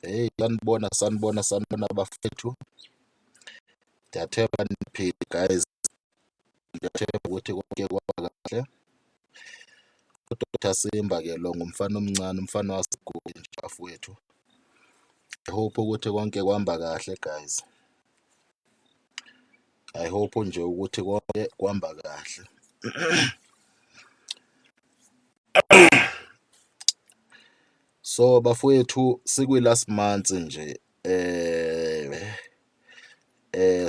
Hey, sanibona sanibona sanibona bafethu. Ngiyathemba niphile guys, ngiyathemba ukuthi konke kuhamba kahle. U-Doctor Simba-ke lo ngumfana omncane umfana waseGoli nje bafowethu. I hope ukuthi konke kuhamba kahle guys. I hope nje ukuthi konke kuhamba kahle. So bafowethu sikwi-last month nje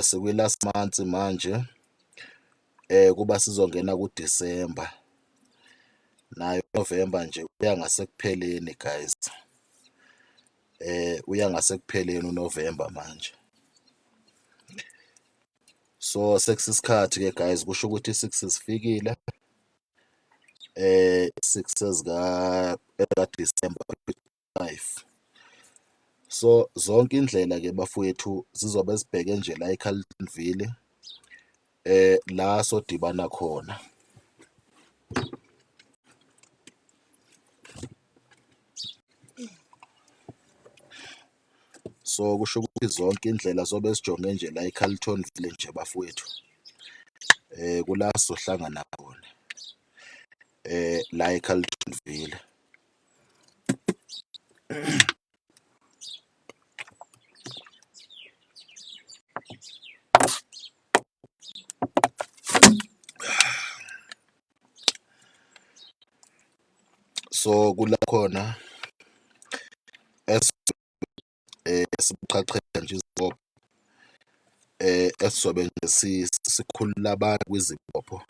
sikwi-last month manje kuba sizongena kuDisemba nayo uNovemba nje uya ngasekupheleni guys. Uya ngasekupheleni uNovemba manje. So sekusisikhathi-ke guys kusho ukuthi i-six sifikile six ezika-December 5. So zonke indlela ke bafowethu zizobe zibheke nje la eCarltonville la sodibana khona. So kusho ukuthi zonke indlela zobe sijonge nje la eCarltonville nje bafowethu. Kula sizohlangana khona la eCarltonville. So kula khona sibuqhaqheka nje izibopho esizobe nje sikhulula abantu kwizibopho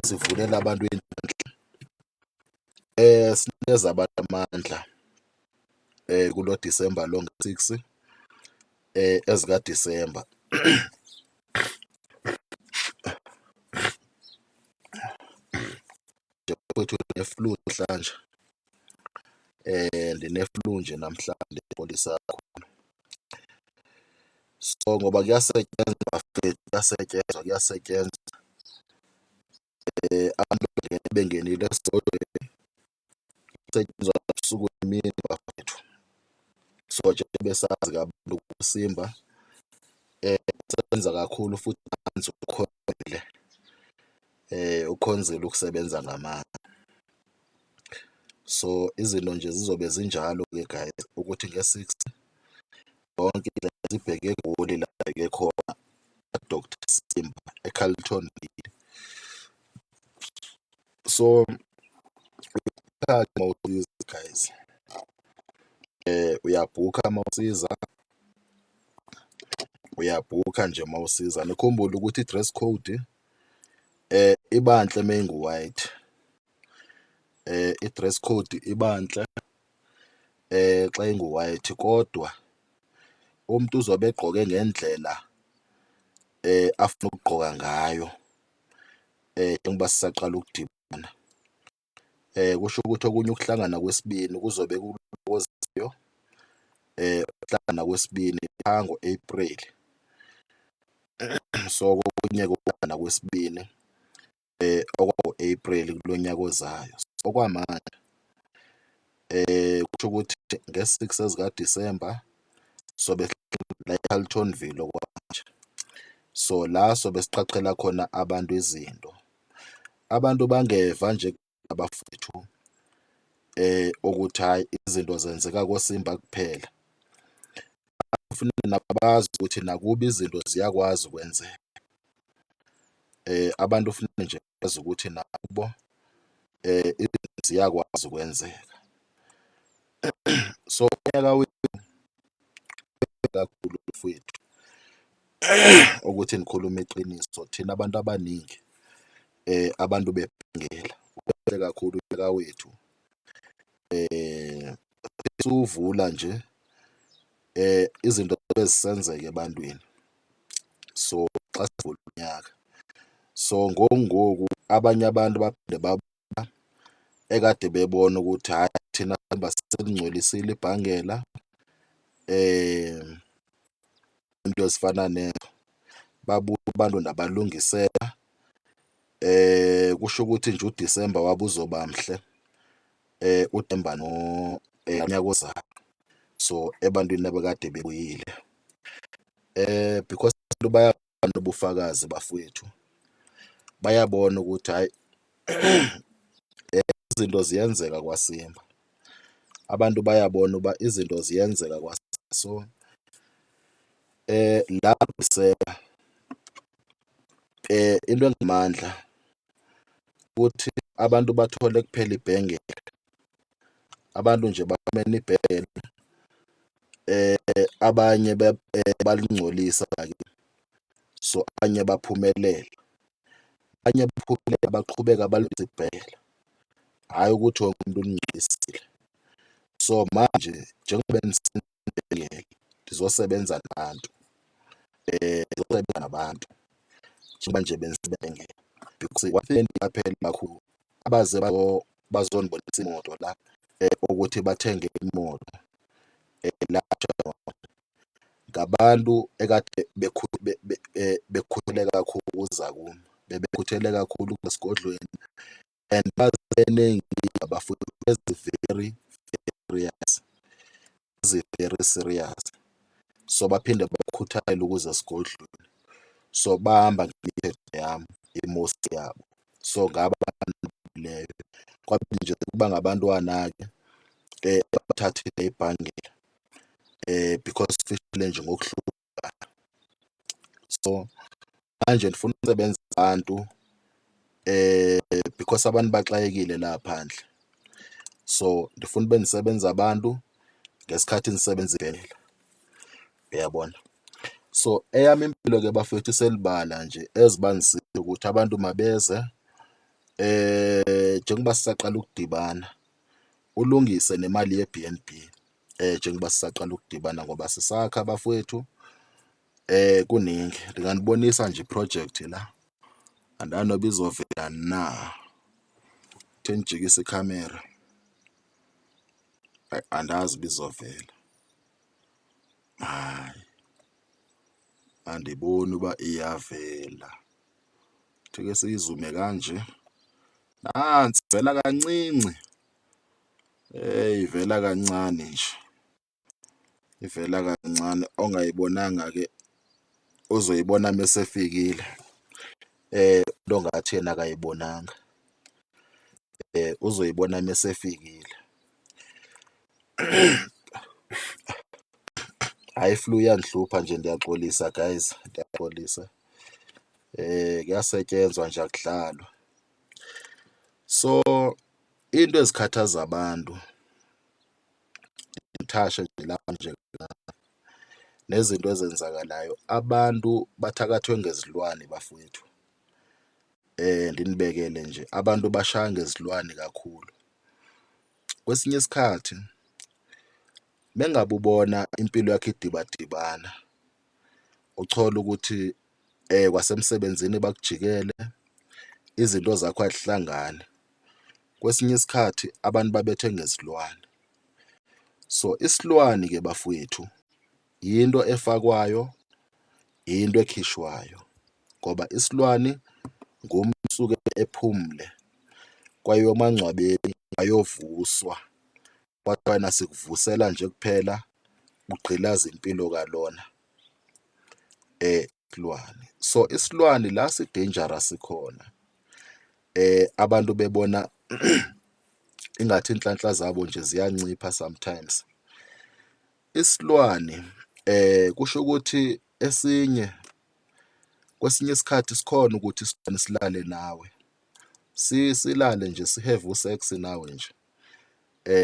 sivulela abantu inhlanhla sinikeza abantu amandla kulo December lo nge-six ezikaDisemba. Bafowethu ngine-flu namhlanje ndine-flu nje namhlanje ndixolisa kakhulu. So ngoba kuyasetshenzwa bafethu, kuyasetshenzwa kuyasetshenzwa abantu bengenile esigodlweni kusetshenzwa ubusuku nemini bafethu. So nje besazi-ke abantu uSimba usebenza kakhulu futhi ukhonzile ukhonzile ukusebenza ngamandla. So izinto nje zizobe zinjalo-ke guys ukuthi nge-six yonke indlela zibheke eGoli la ebheke khona Doctor Simba eCarltonville. So mawusiza guys uyabhukha mawusiza, uyabhukha nje mawusiza. Nikhumbule ukuthi i-dress code iba nhle meyingu-white, i-dress code iba nhle xa ingu-white kodwa umuntu uzobe egqoke ngendlela afuna ukugqoka ngayo njengoba sisaqala ukudibana. Kusho ukuthi okunye ukuhlangana kwesibini kuzobe kulokozayo ukuhlangana kwesibini ngo-April. So kokunye ukuhlangana kwesibini okwango-April kulo nyaka ozayo. Okwamanje kusho ukuthi nge-six ezikaDisemba sobe la eCarltonville okwamanje. So la sobe siqhaqhela khona abantu izinto. Abantu bangeva nje abafowethu ukuthi hhayi izinto zenzeka koSimba kuphela. Kufuneka nabo bazi ukuthi nakubo izinto ziyakwazi ukwenzeka. Abantu kufuneka nje bazi ukuthi nakubo izinto ziyakwazi ukwenzeka. So unyaka wethu kakhulu mfowethu ukuthi ngikhulume iqiniso thina abantu abaningi abantu bephangela muhle kakhulu unyaka wethu siwuvula nje izinto bezisenzeka ebantwini. So xa sivula unyaka so ngoku ngoku abanye abantu baphinde babuya ekade bebona ukuthi hhayi thina selingcolisile ibhangela into ezifana babuye abantu nabalungisela kusho ukuthi nje uDisemba wabo uzoba mhle uDisemba no unyaka ozayo. So ebantwini abakade bebuyile because abantu bayabona ubufakazi bafowethu, bayabona ukuthi hhayi izinto ziyenzeka kwaSimba. Abantu bayabona uba izinto ziyenzeka kwaSimba. So la into engamandla ukuthi abantu bathole kuphela ibhengela, abantu nje bafumene ibhengela abanye balingcolisa-ke so abanye baphumelele, abanye baphumelela baqhubeka balungise ibhengela, hhayi ukuthi wonke umuntu ulingcolisile. So manje njengoba ngizosebenza nabantu ngizosebenza nabantu njengoba nje bengisebenzela because one thing engiqaphele kakhulu abaze bazonibonisa imoto la ukuthi bathenge imoto la ngabantu ekade bekhuthele kakhulu ukuza kimi, bebekhuthele kakhulu esigodlweni and bazeney'nkinga bafowethu ezi-very serious, ezi-very serious. So baphinde bakhuthalele ukuza esigodlweni, so bahamba ngemithetho yami i-most yabo. So leyo kwabe nje kuba ngabantwana-ke abathathile ibhangela because nje ngokuhlukana. So manje ndifuna ukusebenza abantu because abantu baxakekile la phandle, so ndifuna ube ndisebenza abantu ngesikhathi nisebenza ibhengela, uyabona. So eyami impilo-ke bafowethu iselibala nje eziba ukuthi abantu mabeze njengoba sisaqala ukudibana ulungise nemali ye-B_N_B njengoba sisaqala ukudibana ngoba sisakha bafowethu kuningi. Nginganibonisa nje i-project la, andazi noba izovela na, thi ngijikise ikhamera, hhayi andazi uba izovela, hhayi andiboni uba iyavela. Thi-ke siyizume kanje, nansi ivela kancinci, ivela kancane nje, ivela kancane ongayibonanga-ke uzoyibona mesefikile lo ngathi yena akayibonanga uzoyibona mesefikile. Hhayi i-flu iyangihlupha nje ndiyaxolisa guys, ndiyaxolisa kuyasetshenzwa nje akudlalwa. So into ezikhathaza abantu ngithashe nje la nje nezinto ezenzakalayo abantu bathakathwe ngezilwane bafowethu. Ndinibekele nje abantu bashaya ngezilwane kakhulu. Kwesinye isikhathi mengabe ubona impilo yakho idibadibana uthole ukuthi kwasemsebenzini bakujikele izinto zakho azihlangani. Kwesinye isikhathi abantu babethe ngezilwane. So isilwane-ke bafowethu yinto efakwayo, into ekhishwayo ngoba isilwane ngumuntu osuke ephumle kwayiwa emangcwabeni wayovuswa kwathiwa wena sikuvusela nje kuphela ugqilaza impilo kalona isilwane. So isilwane la si-dangerous khona abantu bebona ingathi inhlanhla zabo nje ziyancipha sometimes. Isilwane kusho ukuthi esinye kwesinye isikhathi sikhona ukuthi isilwane silale nawe, silale nje si-have u-sex nawe nje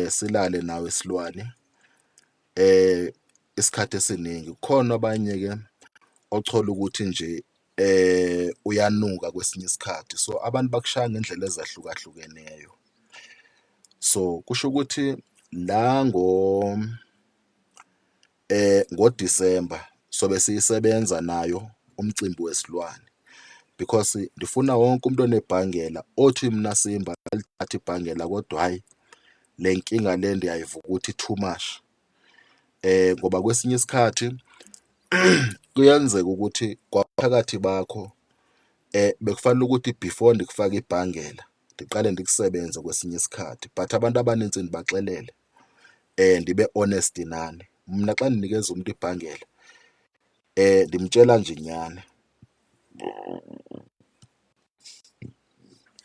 silale nawe isilwane isikhathi esiningi. Kukhona abanye-ke othola ukuthi nje uyanuka kwesinye isikhathi, so abantu bakushaya ngendlela ezahlukahlukeneyo. So kusho ukuthi la ngoDisemba sobe siyisebenza nayo umcimbi wesilwane because ndifuna wonke umuntu onebhangela othi mina Simba alithathe ibhangela kodwa hhayi le nkinga le ndiyayiva ukuthi too much. Ngoba kwesinye isikhathi kuyenzeka ukuthi kwaphakathi bakho bekufanele ukuthi before ndikufake ibhangela ndiqale ndikusebenze kwesinye isikhathi but abantu abanintsi ndibaxelele. Ndibe honest nani. Mna xa ndinikeza umntu ibhangela ndimtshela nje inyani.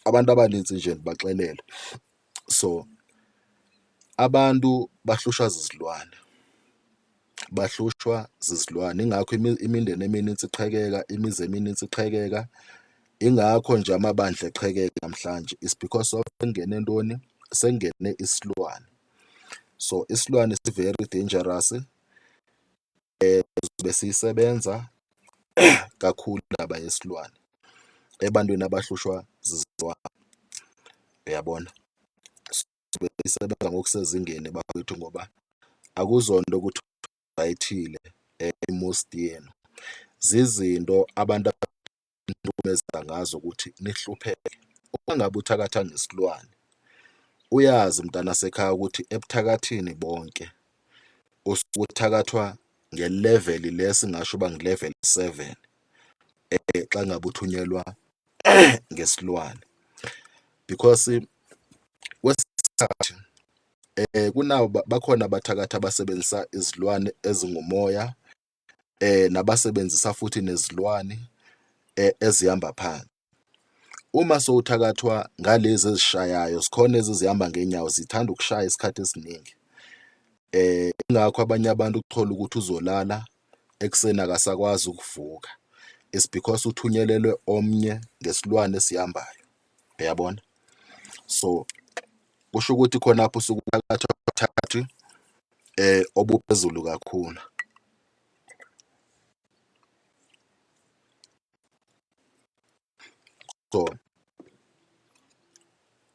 Abantu abanintsi nje ndibaxelele. So abantu bahlushwa zizilwane, bahlushwa zizilwane ingakho imindeni eminintsi iqhekeka, imizi eminintsi iqhekeka. Ingakho nje amabandla eqhekeka namhlanje is because of sekungene ntoni, sekungene isilwane. So isilwane si-very dangerous, besiyisebenza kakhulu indaba yesilwane ebantwini abahlushwa zizilwane, uyabona. Isebenza ngokusezingeni bafowethu ngoba akuzonto ukuthi bayithile i-most yenu, zizinto abantu abahlukumeza ngazo ukuthi nihlupheke. Uma ngabe uthakatha ngesilwane uyazi mntanasekhaya ukuthi ebuthakathini bonke usuke uthakathwa ngeleveli le singasho uba ngu-level 7 xa ngabe uthunyelwa ngesilwane because kwesikhathi kunawo bakhona abathakathi abasebenzisa izilwane ezingumoya nabasebenzisa futhi nezilwane ezihamba phansi. Uma sowuthakathwa ngalezi ezishayayo zikhona ezihamba ngeenyawo zithanda ukushaya isikhathi esiningi. Ingakho abanye abantu ukuthola ukuthi uzolala ekuseni akasakwazi ukuvuka, it's because uthunyelelwe omnye ngesilwane esihambayo, uyabona. So kusho ukuthi khonapho usuke uthakathwa ubuthakathi obuphezulu kakhulu. So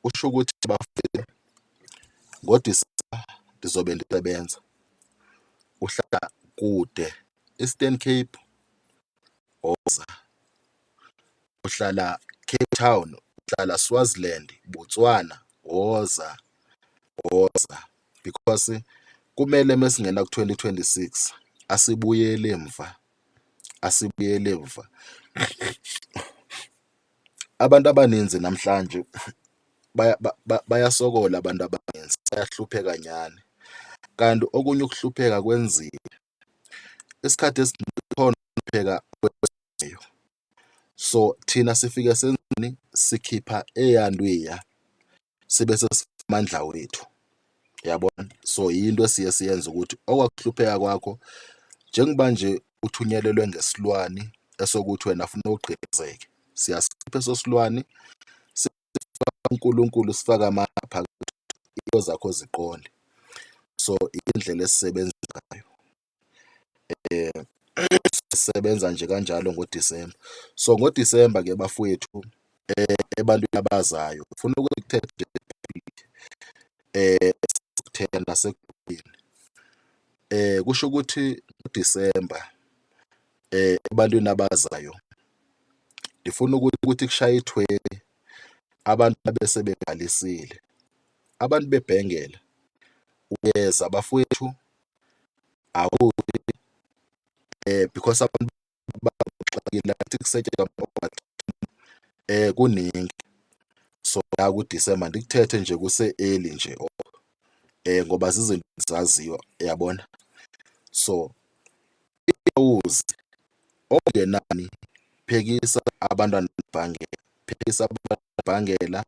kusho ukuthi bafethu ngoDisemba ndizobe ndisebenza, uhlala kude Eastern Cape woza, uhlala Cape Town, uhlala Swaziland, Botswana, woza woza because kumele mesingena ku-2026 asibuyele emva, asibuyele emva. Abantu abaninzi namhlanje bayasokola abantu abaninzi bayahlupheka nyani, kanti okunye ukuhlupheka kwenziwe. Isikhathi esiningi khona ukuhlupheka okwenziwayo, so thina sifike senzeni, sikhipha eyanto iya sibe sesifaka amandla wethu, uyabona. So yinto esiye siyenze ukuthi okwakuhlupheka kwakho njengoba nje uthunyelelwe ngesilwane esokuthi wena funa ugqilazeke, siyasikhipha eso silwane sifaka uNkulunkulu sifake amandla phakathi into zakho ziqonde. So indlela esisebenza ngayo sisebenza nje kanjalo ngoDisemba. So ngoDisemba ke bafowethu ebantwini abazayo ufuna ukuthetha nje nasekugcineni kusho ukuthi ngoDisemba ebantwini abazayo ndifuna ukuthi kushaye i-20 abantu babe sebebhalisile, abantu bebhengela uyeza bafowethu awuthi because abantu baxakile athi kusetshenzwa kuningi. So la kuDisemba ndikuthethe nje kuse-early nje ngoba zizinto endizaziyo uyabona. So awuzi okungenani phekisa abantwana ibhangela, phekisa abantwana ibhangela.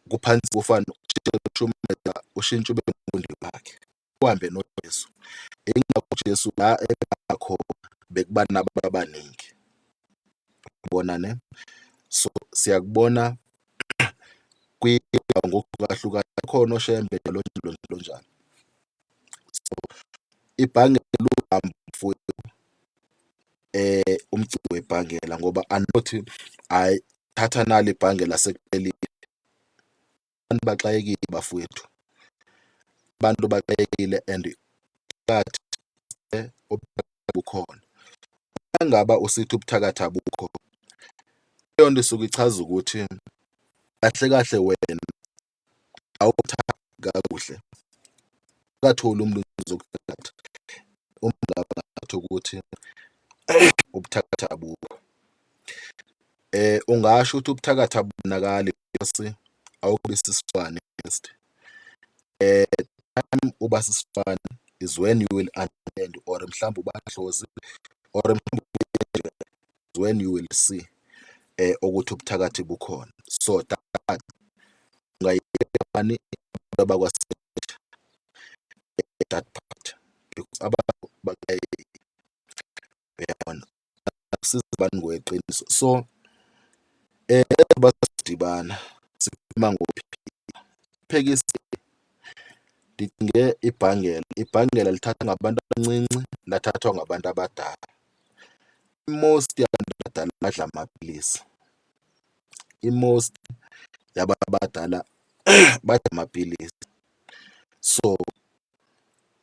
Kuphansi kufana nokushumayela ushintshe ube umfundi wakhe uhambe noJesu. Ingakho uJesu la khona bekuba nabantu abaningi, ubona ne. So siyakubona ngokuhlukahlukana khona oShembe njalo njalo njalo njalo. So ibhange luhambo mfowethu umcimbi webhangela ngoba anothi hhayi thatha nali ibhangela sekuphelile. Abantu baxakekile bafowethu, abantu baxakekile and bukhona. Uma ngaba usithi ubuthakathi abukho, leyo nto isuke ichaza ukuthi kahle kahle wena awubuthakathi kakuhle, awukatholi umuntu ozokuthakatha. Uma ngabe ngathi ukuthi ubuthakathi abukho, ungasho ukuthi ubuthakathi abubonakali because awubi sisilwane first. Time uba sisilwane is when you will understand or mhlawumbe ubahlozi or mhlawumbe is when you will see ukuthi ubuthakathi bukhona. So that ungayibani abantu that part because abantu uyabona akusiza abantu ngokweqiniso. So basidibana sikhuluma ngokuphila. Phekisi ndicinge ibhangela, ibhangela lithathwa ngabantu abancinci lathathwa ngabantu abadala. I-most yabantu abadala badla amapilisi, i-most yabantu abadala badla amapilisi. So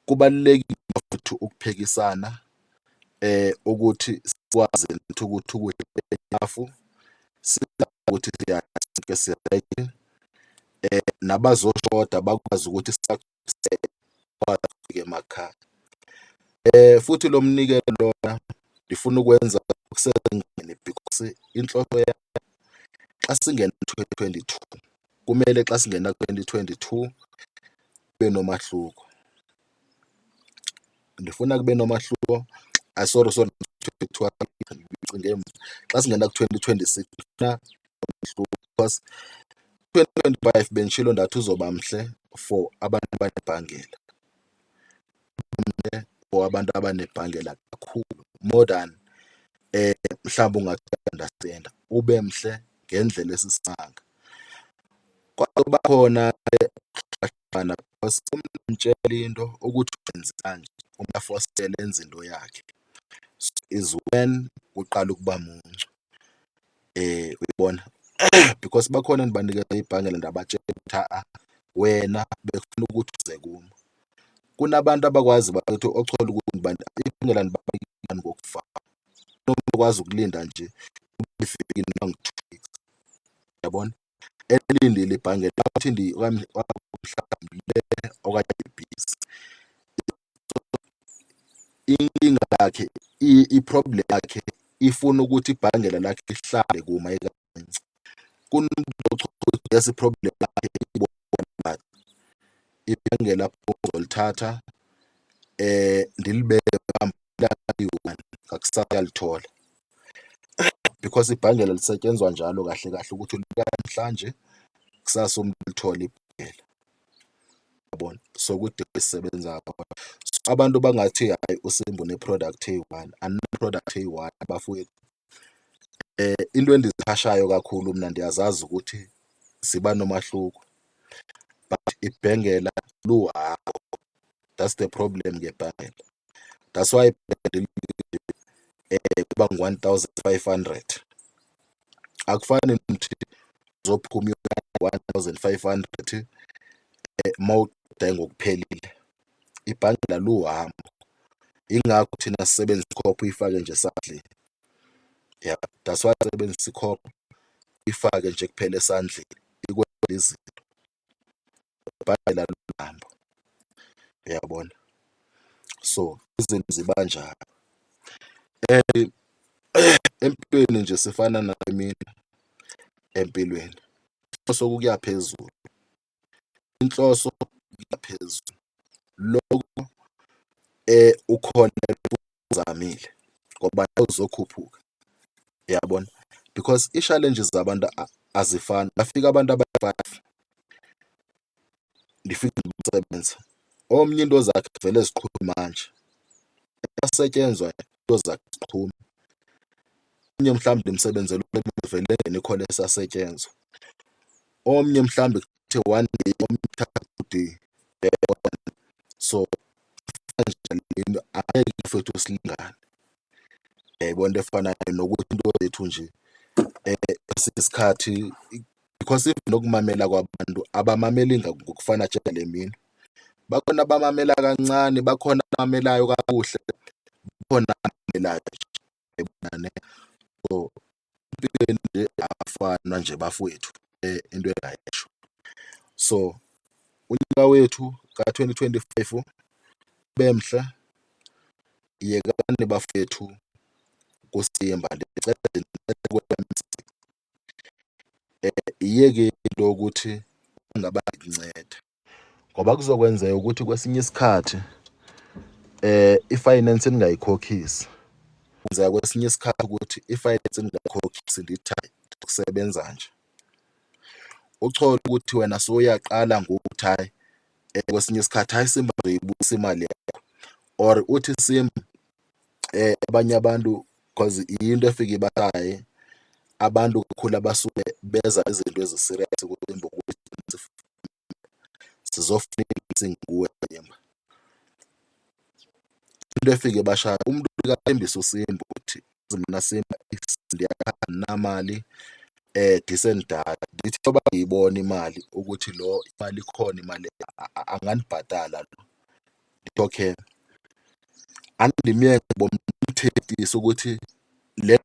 kubalulekile futhi ukuphikisana ukuthi sikwazi nathi ukuthi ukudla enough, ukuthi sonke si-right, nabazoshoda bakwazi ukuthi ukufika emakhaya. Futhi lo mnikelo lona ndifuna ukwenza okusezingeni because inhloso yami xa singena ku-2022, kumele xa singena ku-2022 kube nomahluko. Ndifuna kube nomahluko, sorry sorry, ngicinge xa singena ku-2026 ndifuna umahluko because 2025 benditshilo ndathi uzoba mhle for abantu abanebhangela, mhle for abantu abanebhangela kakhulu more than mhlawumbe ungaku-understand-a, ube mhle ngendlela esisimanga. Kwazoba khona because umuntu umtshela into ukuthi wenze kanje, umuntu afosele enze into yakhe is when kuqala ukuba muncu, uyabona, because bakhona endibanikeza ibhangela ndabatshela ukuthi ha-a, wena bekufuna ukuthi uze kum. Kunabantu abakwazi bathi ochola ukuthi ibhangela ndibanika ngokufana, kunomuntu okwazi ukulinda nje iveki noma ngu-2 weeks, uyabona, elindile ibhangela athi mhlawumbe okanye ibhizi. Inkinga yakhe, i-problem yakhe ifuna ukuthi ibhangela lakhe lihlale kuma kancinci. Kunomuntu ukuthi yes, i-problem yakhe but ibhangela uzolithatha ndilibeke liyi-one, ngakusasa uyalithola because ibhangela lisetshenzwa njalo kahle kahle ukuthi ulibeka namhlanje, kusasa umuntu ulithole ibhangela, yabona. So kude esisebenza khona. So abantu bangathi hhayi, uSimba une-product eyi-one, andina-product eyi-one bafowethu. Into endiziphashayo kakhulu mna ndiyazazi ukuthi ziba nomahluko but ibhengela luhambo, that's the problem ngebhangela. That's why kuba ngu-1,500, akufani nokuthi uzophuma 1,500 mawuqeda ngokuphelile. Ibhangela luhambo, yingakho thina sisebenzisa ikhopha uyifake nje esandleni, ya, that's why sisebenzisa ikhopha uyifake nje kuphela esandleni ikwenzela izinto. Ibhangela luhambo, uyabona, so izinto ziba njalo and empilweni nje sifana nale empilweni, inhloso ukuya phezulu, inhloso ukuya phezulu. Lokho ukholelwa uzamile ngoba uzokhuphuka, uyabona, because i-challenges zabantu azifani. Bafika abantu abayi-five, ndifike ndisebenza, omnye into zakhe vele ziqhume manje, kuyasetshenzwa into zakhe ziqhume. Omnye mhlawumbe ndimsebenzele vele engene ikhona esasetshenzwa, omnye mhlawumbe kuthe one day, omnye kuthatha 2 day, uyayibona. So angeke mfethu silingane, uyayibona into efanayo nokuthi into zethu nje kwesinye isikhathi. Because even nokumamela kwabantu abamameli ngokufana njengale mina. Bakhona abamamela kancane, bakhona abamamelayo kakuhle, bakhona abamamelayo nje. So empilweni nje akufanwa nje bafowethu into engayisho. So unyaka wethu ka-2025 ube mhle. Yekani bafethu kuSimba ndicela iyeke into yokuthi ngaba inceda ngoba kuzokwenzeka ukuthi kwesinye isikhathi i-finance ningayikhokhisi. Kwenzeka kwesinye isikhathi ukuthi i-finance ningayikhokhisi ndithi hayi kusebenza nje. Uthole ukuthi wena sowuyaqala ngokuthi hhayi kwesinye isikhathi hhayi Simba ngizoyibuyisa imali yakho or uthi Simba abanye abantu cause into efike ibashaye abantu kakhulu abasuke beza izinto ezi-serious kuSimba ukuthi sizofuna i-blessing kuwe Simba. Into efike ibashaye umuntu ufike athembise uSimba ukuthi mina Simba andinamali this and that. Ngithi ngoba ngiyibona imali ukuthi lo imali ikhona imali anganibhadala lo. Ngithi okay, andimyeke bomthethisa ukuthi le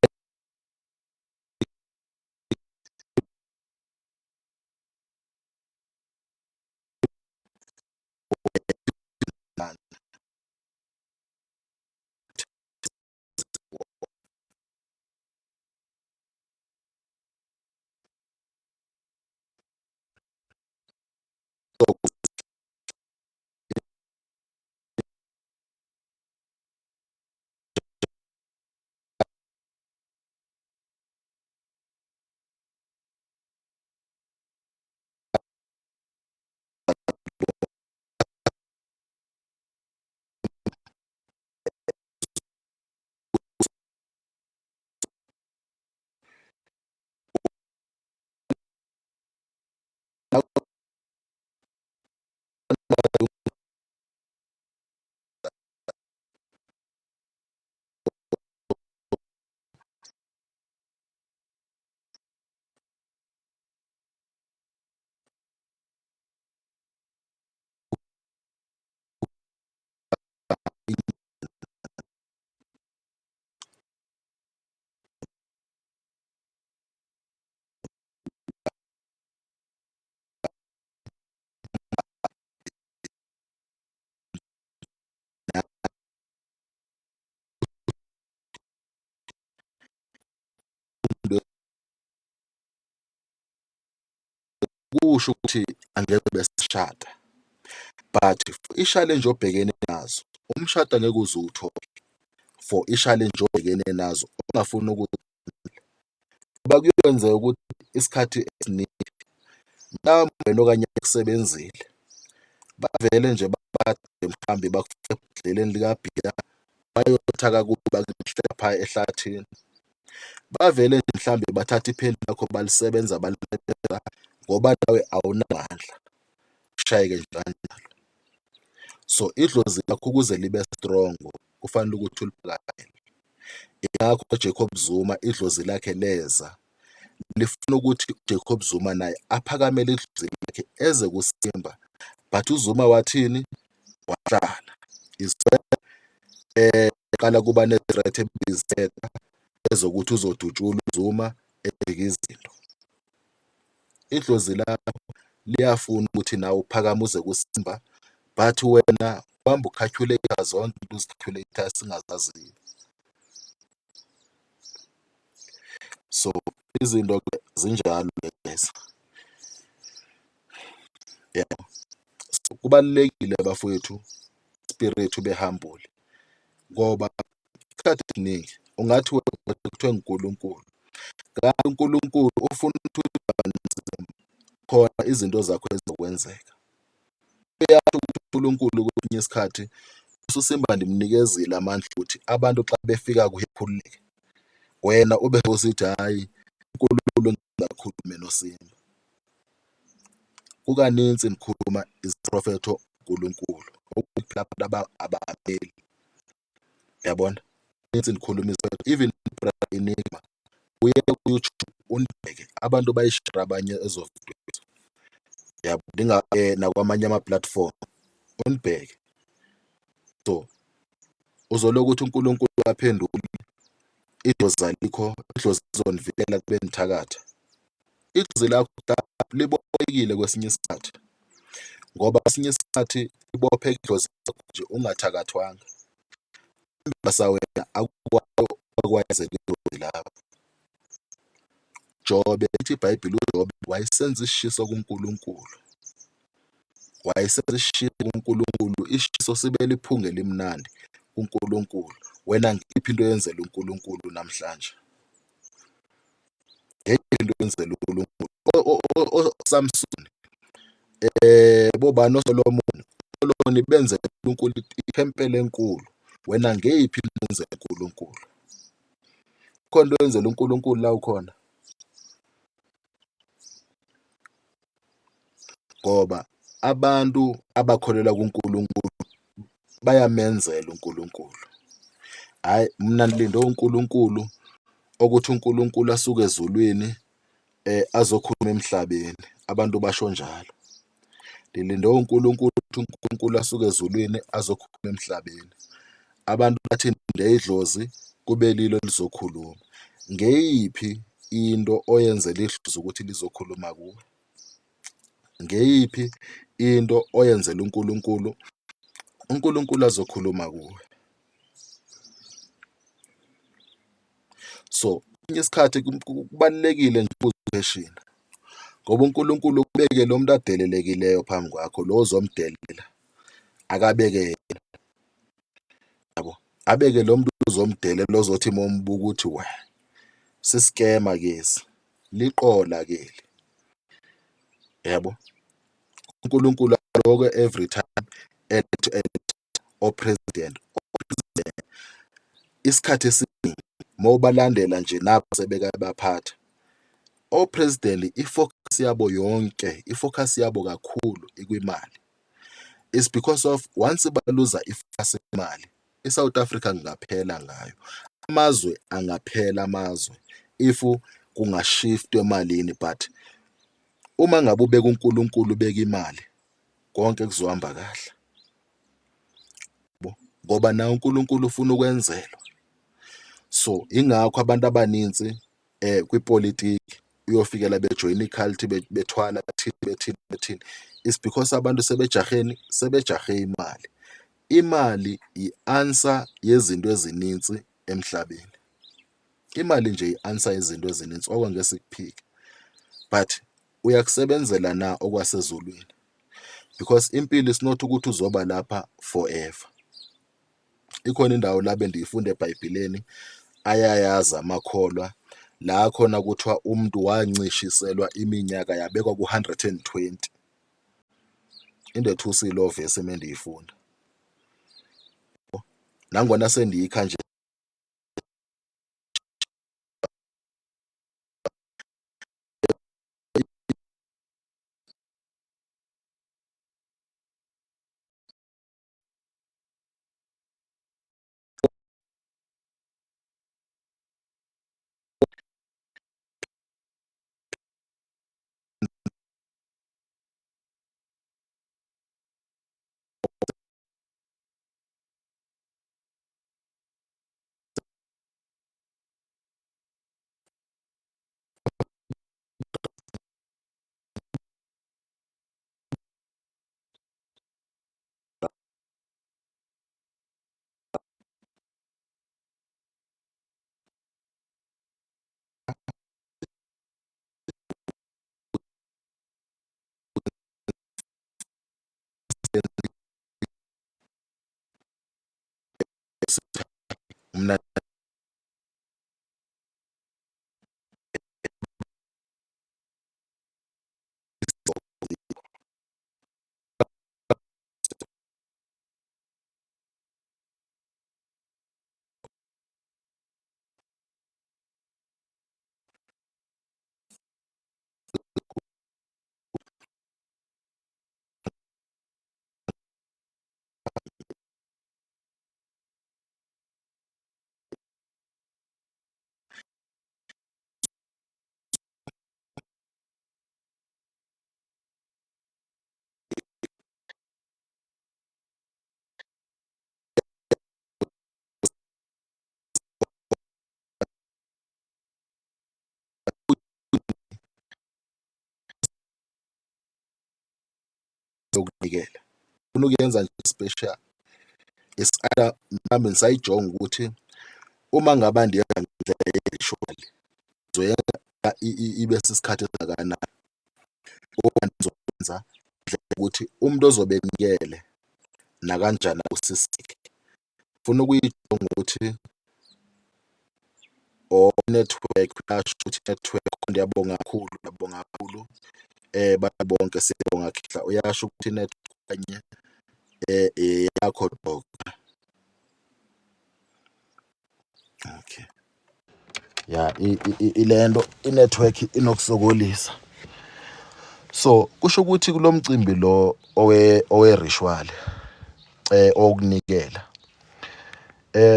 kusho ukuthi angeke besishada but i-challenge obhekene nazo umshado angeke uze uwuthole for i-challenge obhekene nazo ongafuni ukuthi ngoba kuyokwenzeka ukuthi isikhathi esiningi mhlawumbe wena okanye kusebenzile bavele nje bathathe mhlawumbe bakufake ebhodleleni likabhiya bayothatha kakubi bakuhle lapha ehlathini. Bavele nje mhlawumbe bathathe iphenti lakho balisebenza balisebenza ngoba nawe awunamandla ushayeke nje kanjalo. So idlozi lakho ukuze libe strong kufanele ukuthi uliphakamele. Ingakho uJacob Zuma idlozi lakhe leza lifuna ukuthi uJacob Zuma naye aphakamele idlozi lakhe eze kuSimba but uZuma wathini wahlala qala kuba ne-threat ebizeka ezokuthi uzodutshulwa uZuma ejike izinto. Idlozi lakho liyafuna ukuthi nawe uphakame uze kuSimba but wena uhamba u-calculate-a zonke into uzi-calculate-ayo esingazaziyo. So izinto-ke zinjalo-ke guys. Yebo, so kubalulekile bafowethu spirit ube humble ngoba isikhathi esiningi ungathi wena kuthiwe nguNkulunkulu kanti uNkulunkulu ufuna ukuthi khona izinto zakho ezizokwenzeka. Uyasho ukuthi uNkulunkulu kwesinye isikhathi uSimba ndimnikezile amandla ukuthi abantu xa befika kuye khululeke. Wena ube usithi hhayi uNkulunkulu engakhulume noSimba. Kukanintsi ndikhuluma iziprofetho uNkulunkulu okuphela abantu abameli. Uyabona? Nintsi ndikhuluma even Enigma uye ku-YouTube Ungibheke abantu bayishare abanye ezo yabo nakwamanye ama-platform ungibheke. So uzolokhu uthi uNkulunkulu aphendule idlozi alikho, idlozi lizonivikela kubenithakatha. Idlozi lakho libophekile kwesinye isikhathi ngoba kwesinye isikhathi libopheke idlozi lakho nje ungathakathwanga. Wena akwenzela idlozi lakho. Jobe lithi iBhayibheli uJobe wayesenza isishiso kuNkulunkulu, wayesenza isishiso kuNkulunkulu, isishiso sibe liphunga elimnandi kuNkulunkulu. Wena ngiyiphi into oyenzela uNkulunkulu namhlanje? Ngeyiphi into oyenzela uNkulunkulu? OSamson bobani oSolomon, Solomon benzela uNkulunkulu ithempeli enkulu. Wena ngeyiphi into oyenzela uNkulunkulu? Khona into oyenzela uNkulunkulu la ukhona? Ngoba abantu abakholelwa kuNkulunkulu bayamenzela uNkulunkulu. Hhayi mina ngilinde uNkulunkulu ukuthi uNkulunkulu asuke ezulwini azokhuluma emhlabeni, abantu basho njalo. Ngilinde uNkulunkulu ukuthi uNkulunkulu asuke ezulwini azokhuluma emhlabeni. Abantu bathi ngilinde idlozi kube lilo elizokhuluma. Ngeyiphi into oyenzela idlozi ukuthi lizokhuluma kuwe? Ngeyiphi into oyenzela uNkulunkulu, uNkulunkulu azokhuluma kuwe? So kwesinye isikhathi kubalulekile nje ukuzikhweshina ngoba uNkulunkulu ukubeke lo muntu adelelekileyo phambi kwakho lo ozomdelela akabeke yena, yabo, abeke lo muntu ozomdelela ozothi uma umbuka ukuthi we siskema kesi liqola keli, yabo. uNkulunkulu aloko every time elect o-president, o-president isikhathi esiningi mawubalandela nje nabo sebeke baphatha o-president i-focus yabo yonke, i-focus yabo kakhulu ikwimali. It's because of once baluza i-focus yemali i-South Africa kungaphela ngayo, amazwe angaphela amazwe if kungashiftwa emalini but uma ngabe ubeka uNkulunkulu ubeka imali konke kuzohamba kahle ngoba naye uNkulunkulu ufuna ukwenzelwa. So ingakho abantu abaninzi kwipolitiki uyofikela bejoyina i-cult bethwala bethini bethini bethini, it's because abantu sebejaheni, sebejahe imali. Imali i-answer yezinto ezininzi emhlabeni. Imali nje i-answer yezinto ezininzi okungeke sikuphike, but uyakusebenzela na okwasezulwini? Because impilo is not ukuthi uzoba lapha forever. Ikhona indawo la bendiyifunda eBhayibhelini ayayazi amakholwa la khona kuthiwa umuntu wancishiselwa iminyaka yabekwa ku-120. Indethusile leyo vesi emendiyifunda. Nangona sendiyikha nje mna Yokunikela ufuna ukuyenza nje special, is either mhlawumbe ngisayijonga ukuthi uma ngaba ndiyenza ngendlela ye-ritual, ngizoyenza ibe sisikhathi esingakanani, okanye ngizokwenza ngendlela yokuthi umuntu ozobe enikele nakanjani abusiseke. Funa ukuyijonga ukuthi or network, uyasho ukuthi network. Ngiyabonga kakhulu, ngiyabonga kakhulu bantu bonke, siyabonga khehla. Uyasho ukuthi network kanye eyakho, doctor. Okay, ya, ilento i-network inokusokolisa. So kusho ukuthi kulo mcimbi lo owe ritual okunikela,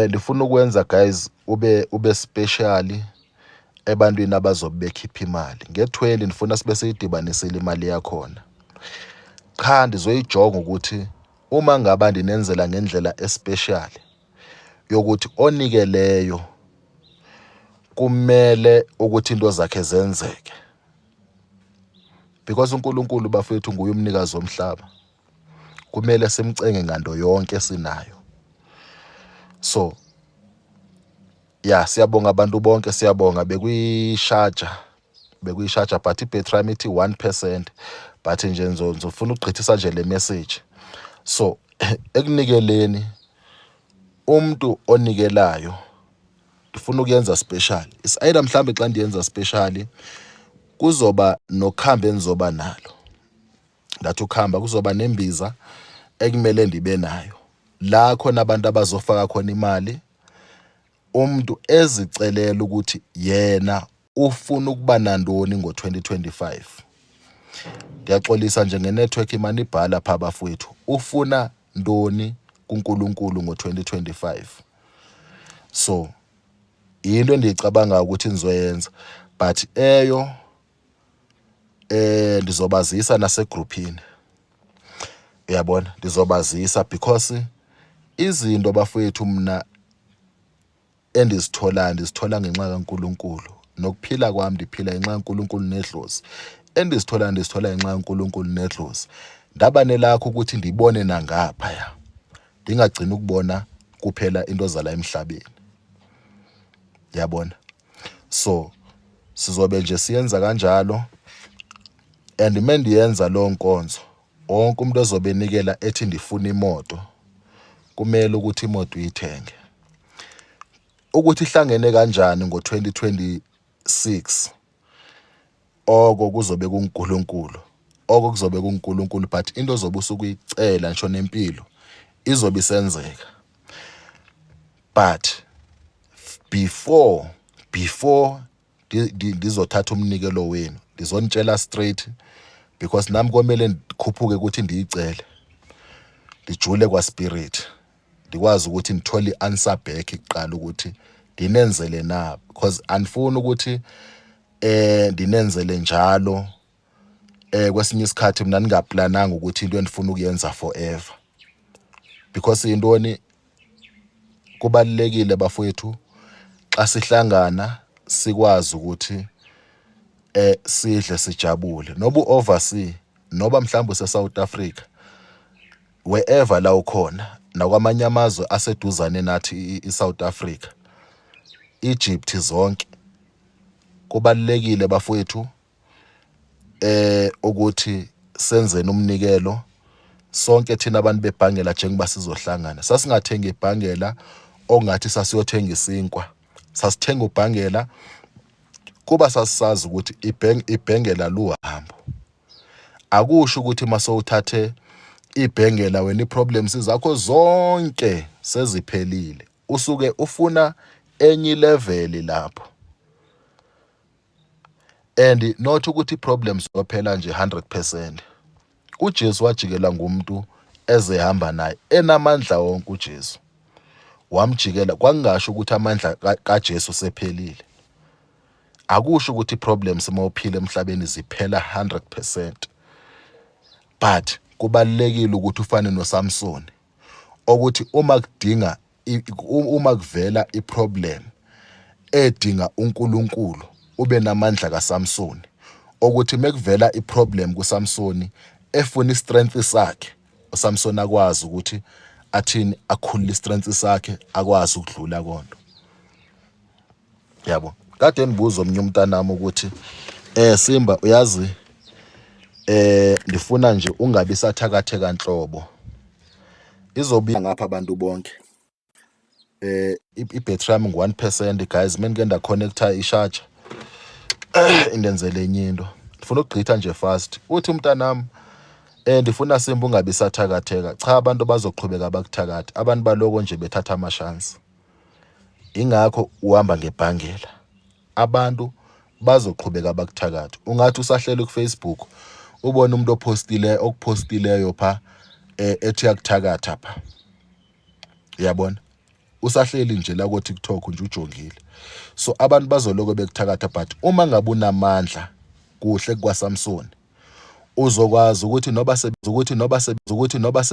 ndifuna ukwenza, guys, ube special ebantwini abazobe bekhipha imali nge-20. Ndifuna sibe siyidibanisile imali yakhona. Cha, ndizoyijonga ukuthi uma ngaba ndinenzela ngendlela especial yokuthi onikeleyo kumele ukuthi into zakhe zenzeke, because uNkulunkulu, bafethu, nguye umnikazi womhlaba, kumele simcenge nganto yonke esinayo. So ya, siyabonga abantu bonke, siyabonga. Bekuyishaja, bekuyishaja, but ibhetri yami ithi 1%, but nje ngizofuna ukugqithisa nje le message. So ekunikeleni, umuntu onikelayo ndifuna ukuyenza special. Is either mhlambe xa ndiyenza special kuzoba nokhambi endizoba nalo. Ngathi ukuhamba kuzoba nembiza ekumele ndibe nayo la khona abantu abazofaka khona imali, umuntu ezicelela ukuthi yena ufuna ukuba nantoni ngo-2025. Ngiyaxolisa nje ngenetwork, imane ibhala pha, bafowethu. Ufuna ntoni kuNkulunkulu ngo-2025? So into endiyicabanga ukuthi nizoyenza, but eyo ndizobazisa nasegruphini, uyabona, ndizobazisa because izinto, bafowethu, mna endizitholayo ndizithola ngenxa kaNkulunkulu, nokuphila kwami ndiphila ngenxa kaNkulunkulu nedlozi. Endizitholayo ndizithola ngenxa kaNkulunkulu nedlozi. Ndaba nelakho ukuthi ndibone nangaphaya, ndingagcini ukubona kuphela into zala emhlabeni, yabona. So sizobe nje siyenza kanjalo, and mendiyenza lo nkonzo, wonke umuntu ozobe enikela ethi ndifuna imoto, kumele ukuthi imoto uyithenge. Ukuthi ihlangene kanjani ngo-2026, oko kuzobe kuNkulunkulu, oko kuzobe kuNkulunkulu, but into ozobe usukuyicela, ngisho nempilo, izobe isenzeka. But before ndizothatha umnikelo wenu, ndizonitshela straight, because nami komele ndikhuphuke ukuthi ndiyicele, ndijule kwa-spirit, ndikwazi ukuthi ndithole i-answer back kuqala ukuthi ndinenzele na, because andifuni ukuthi ndinenzele njalo kwesinye isikhathi mina ningaplananga ukuthi into endifuna ukuyenza forever, because intoni, kubalulekile, bafowethu, xa sihlangana sikwazi ukuthi sidle sijabule, noba overseas, noba mhlawumbe use South Africa, wherever la ukhona, nakwamanye amazwe aseduzane nathi, i-South Africa, Egypt, zonke. Kubalulekile, bafowethu, ukuthi senzeni umnikelo sonke thina abantu bebhangela. Njengoba sizohlangana, sasingathengi ibhangela ongathi sasiyothenga isinkwa, sasithenga ubhangela kuba sasisazi ukuthi ibhengela luhambo. Akusho ukuthi masowuthathe ibhengela wena iproblems zakho zonke seziphelile. Usuke ufuna enye level lapho, and not ukuthi problems zophela nje 100%. uJesu wajikela ngumuntu ezehamba naye enamandla wonke. uJesu wamjikela, kwakungasho ukuthi amandla kaJesu sephelile. Akusho ukuthi problems mawuphila emhlabeni ziphela 100%, but kubalulekile ukuthi ufane noSamson, ukuthi uma kudinga uma kuvela iproblem edinga uNkulunkulu, ube namandla kaSamson, ukuthi mekuvela iproblem kuSamson. Efuna istrength sakhe uSamson, akwazi ukuthi athini, akhulule istrength sakhe, akwazi ukudlula konto, yabo. Kade ngibuza omnye umntanami ukuthi Simba, uyazi, ndifuna nje ungabi sathakatheka nhlobo, izobuya ngapha abantu bonke. I-battery yami ngu-1%, guys. Menike ndaconnecta ishaja, indenzele enye into. Ndifuna ukugqitha nje fast. Uthi umntanami, ndifuna, Simba, ungabi sathakatheka. Cha, abantu bazoqhubeka bakuthakatha, abantu baloko nje bethatha amashansi, ingakho uhamba ngebhangela. Abantu bazoqhubeka bakuthakatha. Ungathi usahleli ku-Facebook, ubone umuntu ophostile, okuphostileyo pha, ethi uyakuthakatha pha, uyabona, usahleli nje la ko-TikTok nje ujongile. So abantu bazoloko bekuthakatha, but uma ngabe unamandla kuhle kwaSamson, uzokwazi ukuthi noba ukuthi noba ukuthi noba.